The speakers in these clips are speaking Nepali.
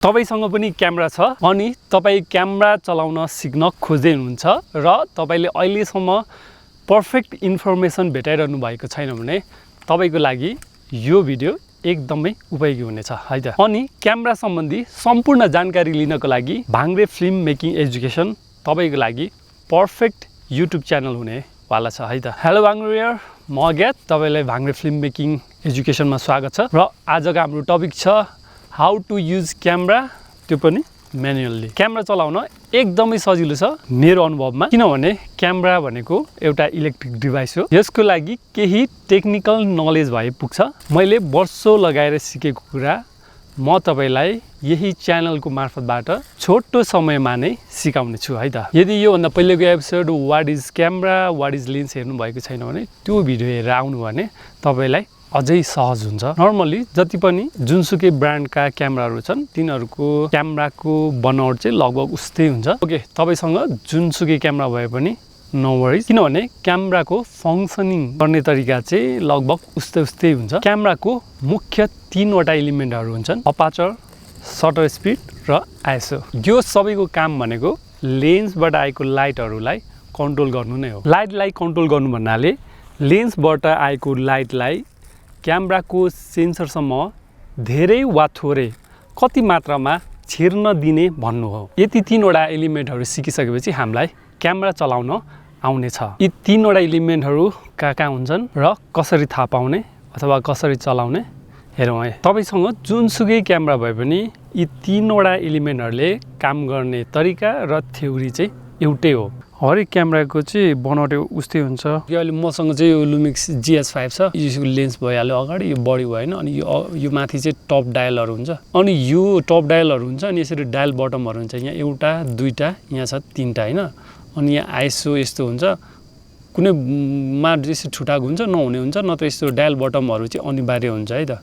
तपाईसँग पनि क्यामेरा छ अनि तपाई क्यामेरा चलाउन सिक्न खोज्दै हुनुहुन्छ र तपाईले अहिलेसम्म पर्फेक्ट इन्फर्मेसन भेटाइरहनु भएको छैन भने तपाईको लागि यो भिडियो एकदमै उपयोगी हुनेछ है त। अनि क्यामेरा सम्बन्धी सम्पूर्ण जानकारी लिनको लागि भाङ्रे फिल्म मेकिङ एजुकेसन तपाईको लागि पर्फेक्ट युट्युब च्यानल हुने वाला छ है त। हेलो भाङ्रेयर, म अज्ञात, तपाईलाई भाङ्रे फिल्म मेकिङ एजुकेसनमा स्वागत छ र आजको हाम्रो टपिक छ हाउ टु युज क्यामेरा, त्यो पनि म्यानुअली। क्यामेरा चलाउन एकदमै सजिलो छ मेरो अनुभवमा, किनभने क्यामेरा भनेको एउटा इलेक्ट्रिक डिभाइस हो। यसको लागि केही टेक्निकल नलेज भए पुग्छ। मैले वर्षौं लगाएर सिकेको कुरा म तपाईलाई यही च्यानलको मार्फतबाट छोटो समयमा नै सिकाउने छु है त। यदि यो भन्दा पहिलेको episode what is camera, what is lens हेर्नु भएको छैन भने त्यो भिडियो हेरेर आउनु भने तपाईलाई अझै सहज हुन्छ। नर्मली जति पनि जुनसुकै ब्रान्डका क्यामेराहरू छन् तिनीहरूको क्यामेराको बनावट चाहिँ लगभग उस्तै हुन्छ। ओके, तपाईसँग जुनसुकै क्यामेरा भए पनि नो वरिज, किनभने क्यामेराको फङ्सनिङ गर्ने तरिका चाहिँ लगभग उस्तै हुन्छ। क्यामेराको मुख्य 3 वटा एलिमेन्टहरू हुन्छन्, अपाचर, सटर स्पिड र आइएसओ। यो सबैको काम भनेको लेन्सबाट आएको लाइटहरूलाई कन्ट्रोल गर्नु नै हो। लाइटलाई कन्ट्रोल गर्नु भन्नाले लेन्सबाट आएको लाइटलाई क्यामेराको सेन्सरसम्म धेरै वा थोरै कति मात्रामा छिर्न दिने भन्नु हो। यति 3 वटा एलिमेन्टहरू सिकिसकेपछि हामीलाई क्यामेरा चलाउन आउनेछ। यी 3 वटा एलिमेन्टहरू कहाँ हुन्छन् र कसरी थाहा पाउने अथवा कसरी चलाउने हेरौँ है। तपाईसँग जुनसुकै क्यामेरा भए पनि यी 3 वटा एलिमेन्टहरूले काम गर्ने तरिका र थ्योरी चाहिँ एउटै हो। हरेक क्यामेराको चाहिँ बनावट उस्तै हुन्छ। यो अहिले मसँग चाहिँ यो लुमिक्स GS5 छ। यो लेन्स भइहाल्यो अगाडि, यो बडी भएन, अनि यो माथि चाहिँ टप डायलहरू हुन्छ, अनि यो टप डायलहरू हुन्छ, अनि यसरी डायल बटमहरू हुन्छ। यहाँ एउटा, दुईटा, यहाँ छ 3टा हैन। अनि यहाँ आइएसओ यस्तो हुन्छ, कुनैमा यसो छुटाएको हुन्छ, नहुने हुन्छ, नत्र यस्तो डायल बटमहरू चाहिँ अनिवार्य हुन्छ है त।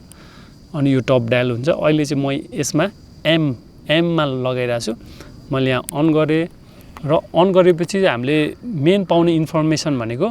अनि यो टप डायल हुन्छ। अहिले चाहिँ म यसमा एममा लगाइरहेको छु। मैले यहाँ अन गरेँ र अन गरेपछि हामीले मेन पाउने इन्फर्मेसन भनेको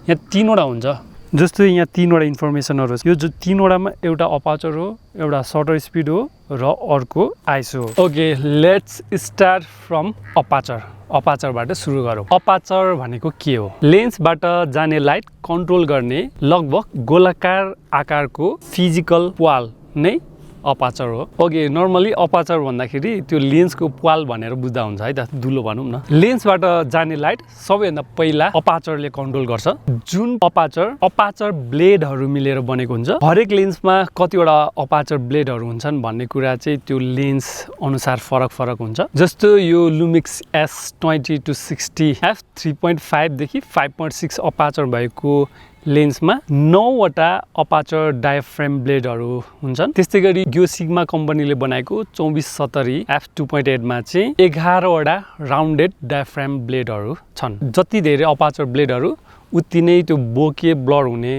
यहाँ 3 वटा हुन्छ। जस्तो यहाँ 3 वटा इन्फर्मेसनहरू, यो जो 3 वटामा एउटा अपाचर हो, एउटा सटर स्पिड हो र अर्को आइएसओ हो। Okay, let's start from aperture. अपाचरबाट सुरु गरौँ। अपाचर भनेको के हो? लेन्सबाट जाने लाइट कन्ट्रोल गर्ने लगभग गोलाकार आकारको फिजिकल प्वाल नै अपाचर हो। ओके, नर्मली अपाचर भन्दाखेरि त्यो लेन्सको प्वाल भनेर बुझ्दा हुन्छ है त, दुलो भनौँ न। लेन्सबाट जाने लाइट सबैभन्दा पहिला अपाचरले कन्ट्रोल गर्छ। जुन अपाचर ब्लेडहरू मिलेर बनेको हुन्छ। हरेक लेन्समा कतिवटा अपाचर ब्लेडहरू हुन्छन् भन्ने कुरा चाहिँ त्यो लेन्स अनुसार फरक हुन्छ। जस्तो यो लुमिक्स S20 to 60 f3.5 देखि 5.6 अपाचर भएको लेन्समा 9 वटा अपाचर डायफ्रेम ब्लेडहरू हुन्छन्। त्यस्तै गरी यो सिग्मा कम्पनीले बनाएको 2470 f2.8 मा चाहिँ 11 वटा राउन्डेड डायफ्रेम ब्लेडहरू छन्। जति धेरै अपाचर ब्लेडहरू उति नै त्यो बोके ब्लर हुने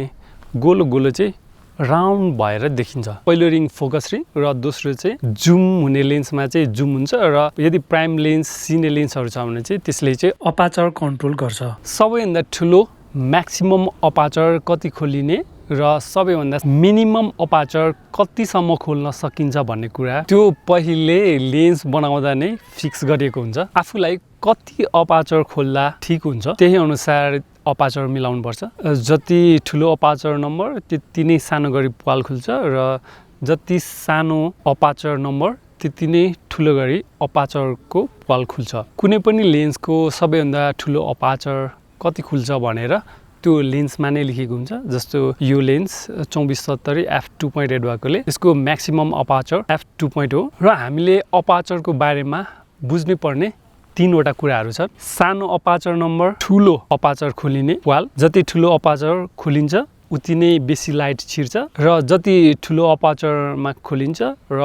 गोलो चाहिँ राउन्ड भएर देखिन्छ। पहिलो रिङ फोकस रिङ र दोस्रो चाहिँ जुम हुने लेन्समा चाहिँ जुम हुन्छ, र यदि प्राइम लेन्स सिने लेन्सहरू छ भने चाहिँ त्यसले चाहिँ अपाचर कन्ट्रोल गर्छ। सबैभन्दा ठुलो म्याक्सिमम अपाचर कति खोलिने र सबैभन्दा मिनिमम अपाचर कतिसम्म खोल्न सकिन्छ भन्ने कुरा त्यो पहिले लेन्स बनाउँदा नै फिक्स गरिएको हुन्छ। आफूलाई कति अपाचर खोल्दा ठिक हुन्छ त्यही अनुसार अपाचर मिलाउनु पर्छ। जति ठुलो अपाचर नम्बर त्यति नै सानो गरी प्वाल खुल्छ, र जति सानो अपाचर नम्बर त्यति नै ठुलो गरी अपाचरको प्वाल खुल्छ। कुनै पनि लेन्सको सबैभन्दा ठुलो अपाचर कति खुल्छ भनेर त्यो लेन्समा नै लेखेको हुन्छ। जस्तो यो लेन्स 2470 f2.8 भएकोले यसको म्याक्सिमम अपाचर f2.0 हो। र हामीले अपाचरको बारेमा बुझ्नै पर्ने 3 वटा कुराहरू छन्। सानो अपाचर नम्बर, ठुलो अपाचर खोलिने प्वाल। जति ठुलो अपाचर खोलिन्छ उति नै बेसी लाइट छिर्छ, र जति ठुलो अपाचरमा खोलिन्छ र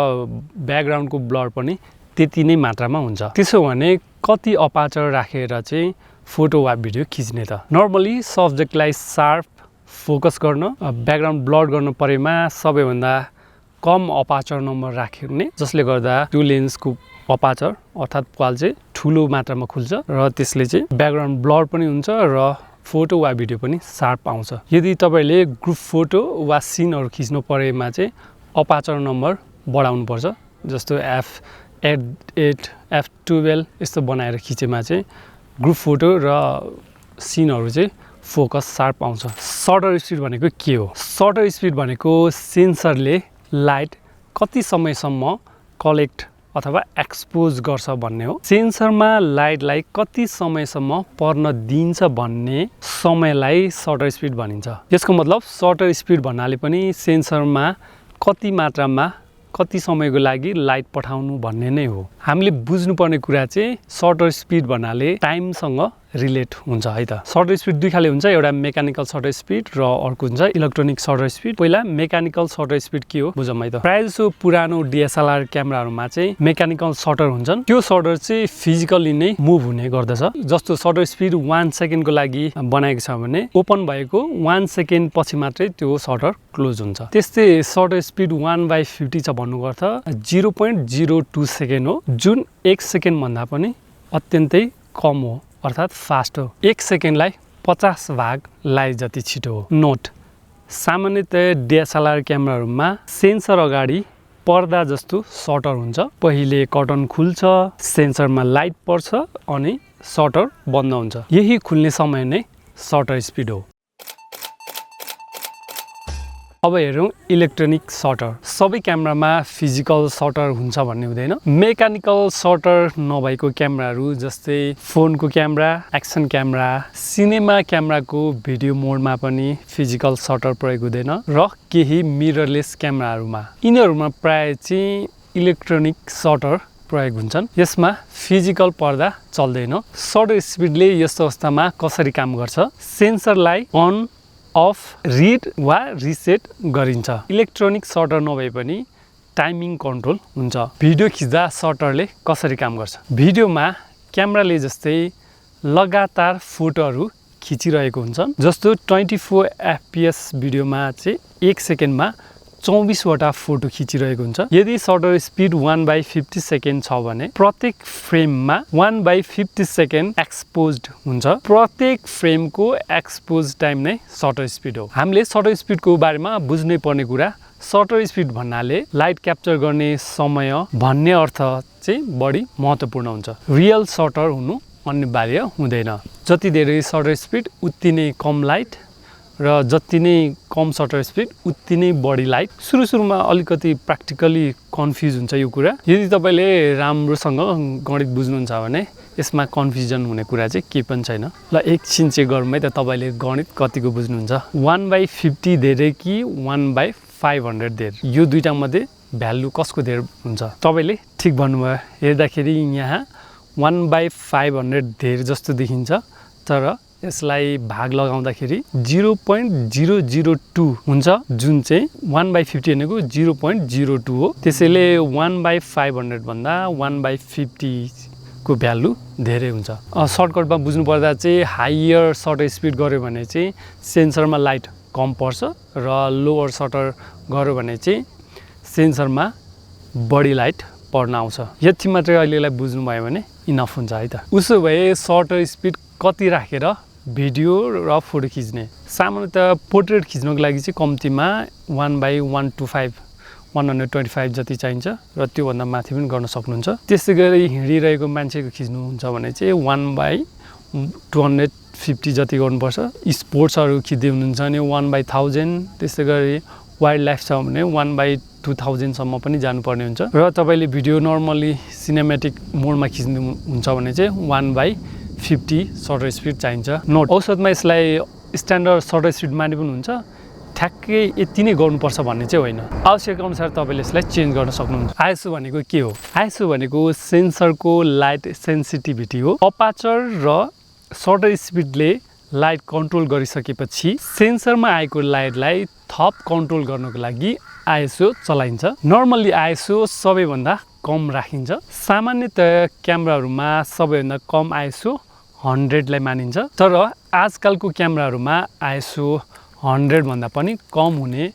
ब्याकग्राउन्डको ब्लर पनि त्यति नै मात्रामा हुन्छ। त्यसो भने कति अपाचर राखेर चाहिँ फोटो वा भिडियो खिच्ने त? नर्मली सब्जेक्टलाई सार्प फोकस गर्न, ब्याकग्राउन्ड ब्लर गर्न परेमा सबैभन्दा कम अपाचर नम्बर राख्ने, जसले गर्दा त्यो लेन्सको अपाचर अर्थात् प्वाल चाहिँ ठुलो मात्रामा खुल्छ र त्यसले चाहिँ ब्याकग्राउन्ड ब्लर पनि हुन्छ र फोटो वा भिडियो पनि सार्प आउँछ। यदि तपाईँले ग्रुप फोटो वा सिनहरू खिच्नु परेमा चाहिँ अपाचर नम्बर बढाउनु पर्छ। जस्तो F8 F12 यस्तो बनाएर खिचेमा चाहिँ ग्रुप फोटो र सिनहरू चाहिँ फोकस शार्प आउँछ। सटर स्पिड भनेको के हो? सटर स्पिड भनेको सेन्सरले लाइट कति समयसम्म कलेक्ट अथवा एक्सपोज गर्छ भन्ने हो। सेन्सरमा लाइटलाई कति समयसम्म पर्न दिन्छ भन्ने समयलाई सटर स्पिड भनिन्छ। यसको मतलब सटर स्पिड भन्नाले पनि सेन्सरमा कति मात्रामा कति समयको लागि लाइट पठाउनु भन्ने नै हो। हामीले बुझ्नुपर्ने कुरा चाहिँ सटर स्पिड भन्नाले टाइमसँग रिलेट हुन्छ है त। सटर स्पिड दुई खाले हुन्छ, एउटा मेकानिकल सटर स्पिड र अर्को हुन्छ इलेक्ट्रोनिक सटर स्पिड। पहिला मेकानिकल सटर स्पिड के हो बुझौँ है त। प्रायः जसो पुरानो DSLR क्यामेराहरूमा चाहिँ मेकानिकल सटर हुन्छन्। त्यो सटर चाहिँ फिजिकली नै मुभ हुने गर्दछ। जस्तो सटर स्पिड 1 सेकेन्डको लागि बनाएको छ भने ओपन भएको 1 सेकेन्ड पछि मात्रै त्यो सटर क्लोज हुन्छ। त्यस्तै सटर स्पिड 1/50 छ भन्नुको अर्थ 0.02 सेकेन्ड हो, जुन 1 सेकेन्ड भन्दा पनि अत्यन्तै कम हो, अर्थात् फास्ट हो। 1 सेकेन्डलाई 50 भाग लाइट जति छिटो हो। नोट: सामान्यतया DSLR क्यामेराहरूमा सेन्सर अगाडि पर्दा जस्तो सटर हुन्छ। पहिले कर्टन खुल्छ, सेन्सरमा लाइट पर्छ अनि सटर बन्द हुन्छ। यही खुल्ने समय नै सटर स्पिड हो। अब हेरौँ इलेक्ट्रोनिक सटर। सबै क्यामेरामा फिजिकल सटर हुन्छ भन्ने हुँदैन। मेकानिकल सटर नभएको क्यामेराहरू जस्तै फोनको क्यामेरा, एक्सन क्यामेरा, सिनेमा क्यामेराको भिडियो मोडमा पनि फिजिकल सटर प्रयोग हुँदैन र केही मिररलेस क्यामेराहरूमा। यिनीहरूमा प्राय चाहिँ इलेक्ट्रोनिक सटर प्रयोग हुन्छन्। यसमा फिजिकल पर्दा चल्दैन। सटर स्पिडले यस्तो अवस्थामा कसरी काम गर्छ? सेन्सरलाई अन अफ रिड वा रिसेट गरिन्छ। इलेक्ट्रोनिक सटर नभए पनि टाइमिङ कन्ट्रोल हुन्छ। भिडियो खिच्दा सटरले कसरी काम गर्छ? भिडियोमा क्यामेराले जस्तै लगातार फोटोहरू खिचिरहेको हुन्छन्। जस्तो 24 FPS भिडियोमा चाहिँ 1 सेकेन्डमा 24 वटा फोटो खिचिरहेको हुन्छ। यदि सटर स्पिड 1/50 सेकेन्ड छ भने प्रत्येक फ्रेममा 1/50 सेकेन्ड एक्सपोज्ड हुन्छ। प्रत्येक फ्रेमको एक्सपोज टाइम नै सटर स्पिड हो। हामीले सटर स्पिडको बारेमा बुझ्नै पर्ने कुरा, सटर स्पिड भन्नाले लाइट क्याप्चर गर्ने समय भन्ने अर्थ चाहिँ बढी महत्त्वपूर्ण हुन्छ। रियल सटर हुनु अनिवार्य हुँदैन। जति धेरै सटर स्पिड उति नै कम लाइट र जति नै कम सटर स्पिड उति नै बढी लाइट। सुरुमा अलिकति प्र्याक्टिकली कन्फ्युज हुन्छ यो कुरा। यदि तपाईँले राम्रोसँग गणित बुझ्नुहुन्छ भने यसमा कन्फ्युजन हुने कुरा चाहिँ केही पनि छैन। ल एकछिन चेक गरौँ है त तपाईँले गणित कतिको बुझ्नुहुन्छ। 1/50 धेरै कि 1/500 धेरै? यो दुईटा मध्ये भ्यालु कसको धेरै हुन्छ? तपाईँले ठिक भन्नुभयो। हेर्दाखेरि यहाँ 1/500 धेरै जस्तो देखिन्छ, तर यसलाई भाग लगाउँदाखेरि 0.002 हुन्छ, जुन चाहिँ 1/50 भनेको 0.02 हो। त्यसैले 1/500 भन्दा 1/50 को भ्यालु धेरै हुन्छ। सर्टकटमा बुझ्नु पर्दा चाहिँ हायर सटर स्पिड गऱ्यो भने चाहिँ सेन्सरमा लाइट कम पर्छ र लोवर सटर गऱ्यो भने चाहिँ सेन्सरमा बढी लाइट पर्न आउँछ। यति मात्रै अहिलेलाई बुझ्नुभयो भने इनफ हुन्छ है त। उसो भए सटर स्पिड कति राखेर भिडियो र फोटो खिच्ने? सामान्यतया पोर्ट्रेट खिच्नको लागि चाहिँ कम्तीमा 1/125 जति चाहिन्छ र त्योभन्दा माथि पनि गर्न सक्नुहुन्छ। त्यस्तै गरी हिँडिरहेको मान्छेको खिच्नुहुन्छ भने चाहिँ 1/250 जति गर्नुपर्छ। स्पोर्ट्सहरू खिच्दै हुनुहुन्छ भने 1/1000। त्यस्तै गरी वाइल्ड लाइफ छ भने 1/2000 सम्म पनि जानुपर्ने हुन्छ। र तपाईँले भिडियो नर्मली सिनेमेटिक मोडमा खिच्नुहुन्छ भने चाहिँ 1/50 सटर स्पिड चाहिन्छ। नोट: औसतमा यसलाई स्ट्यान्डर्ड सटर स्पिड माने पनि हुन्छ, ठ्याक्कै यति नै गर्नुपर्छ भन्ने चाहिँ होइन। आवश्यक अनुसार तपाईँले यसलाई चेन्ज गर्न सक्नुहुन्छ। आइएसओ भनेको के हो? आइएसओ भनेको सेन्सरको लाइट सेन्सिटिभिटी हो। अपाचर र सटर स्पिडले लाइट कन्ट्रोल गरिसकेपछि सेन्सरमा आएको लाइटलाई थप कन्ट्रोल गर्नको लागि आइएसओ चलाइन्छ। नर्मल्ली आइएसओ सबैभन्दा कम राखिन्छ। सामान्यतया क्यामेराहरूमा सबैभन्दा कम आइएसओ 100 लाई मानिन्छ, तर आजकलको क्यामेराहरूमा आइएसओ 100 भन्दा पनि कम हुने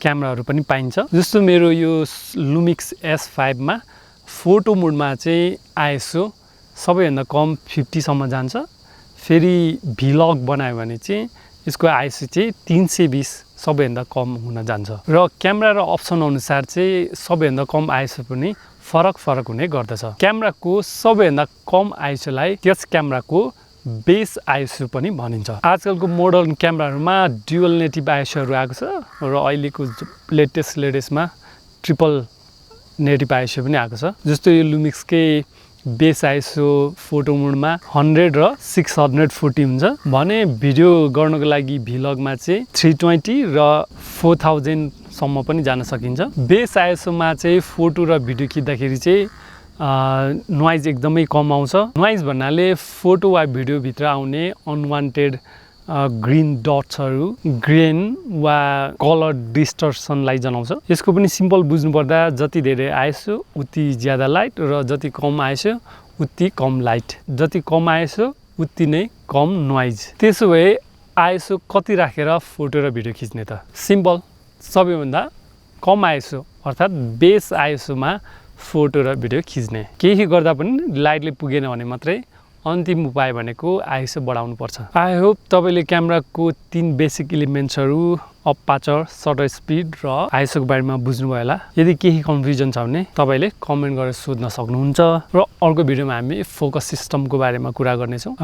क्यामेराहरू पनि पाइन्छ। जस्तो मेरो यो लुमिक्स S5 मा फोटो मोडमा चाहिँ आइएसओ सबैभन्दा कम 50 सम्म जान्छ। फेरि भ्लग बनायो भने चाहिँ यसको आइएसओ चाहिँ 320 सबैभन्दा कम हुन जान्छ र क्यामेरा र अप्सन अनुसार चाहिँ सबैभन्दा कम आइएसओ पनि फरक हुने गर्दछ क्यामेराको सबैभन्दा कम आइएसओलाई त्यस क्यामेराको बेस आइएसओ पनि भनिन्छ आजकलको मोडर्न क्यामेराहरुमा ड्युअल नेटिभ आइएसओहरु आएको छ र अहिलेको लेटेस्टमा ट्रिपल नेटिभ आइएसओ पनि आएको छ जस्तो यो लुमिक्सकै बेस आइएसओ फोटो मोडमा 100 र 640 हुन्छ भने भिडियो गर्नको लागि भ्लगमा चाहिँ 320 र 4000 सम्म पनि जान सकिन्छ बेस आइएसओ मा चाहिँ फोटो र भिडियो खिच्दाखेरि चाहिँ नोइज एकदमै कम आउँछ नोइज भन्नाले फोटो वा भिडियो भित्र आउने अनवान्टेड ग्रीन डट्सहरु ग्रेन वा कलर डिस्टर्सनलाई जनाउँछ यसको पनि सिम्पल बुझ्नु पर्दा जति धेरै आइएसओ उति ज्यादा लाइट र जति कम आइएसओ उति कम लाइट जति कम आइएसओ उति नै कम नोइज त्यसो भए आइएसओ कति राखेर फोटो र भिडियो खिच्ने त सिम्पल सबैभन्दा कम आइएसओ अर्थात बेस आइएसओ मा फोटो र भिडियो खिच्ने केही गर्दा पनि लाइटले पुगेन भने मात्रै अन्तिम उपाय भनेको आइएसओ बढाउनु पर्छ आई होप तपाईले क्यामेराको 3 बेसिक एलिमेन्ट्सहरु अपर्चर शटर स्पिड र आइएसओ को बारेमा बुझ्नु भयो होला यदि केही कन्फ्युजन छ भने तपाईले कमेन्ट गरेर सोध्न सक्नुहुन्छ र अर्को भिडियोमा हामी फोकस सिस्टमको बारेमा कुरा गर्नेछौं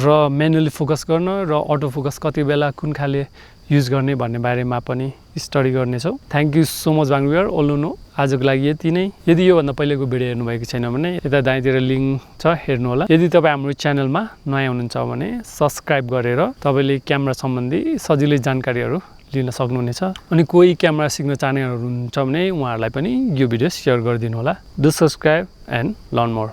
र म्यानुअली फोकस गर्न र अटो फोकस कति बेला कुन खाले युज गर्ने भन्ने बारेमा पनि स्टडी गर्नेछौं थ्यांक यू सो मच बाङवियर ओल्नु आजको लागि यति नै यदि यो भन्दा पहिलेको भिडियो हेर्नु भएको छैन भने यता दायाँतिर लिंक छ हेर्नु होला यदि तपाई हाम्रो च्यानलमा नयाँ हुनुहुन्छ भने सब्स्क्राइब गरेर तपाईले क्यामेरा सम्बन्धी सजिलै जानकारीहरु लिन सक्नुहुनेछ अनि कोही क्यामेरा सिक्न चाहनेहरु हुनुहुन्छ भने उहाँहरुलाई पनि यो भिडियो शेयर गरिदिनु होला do subscribe and learn more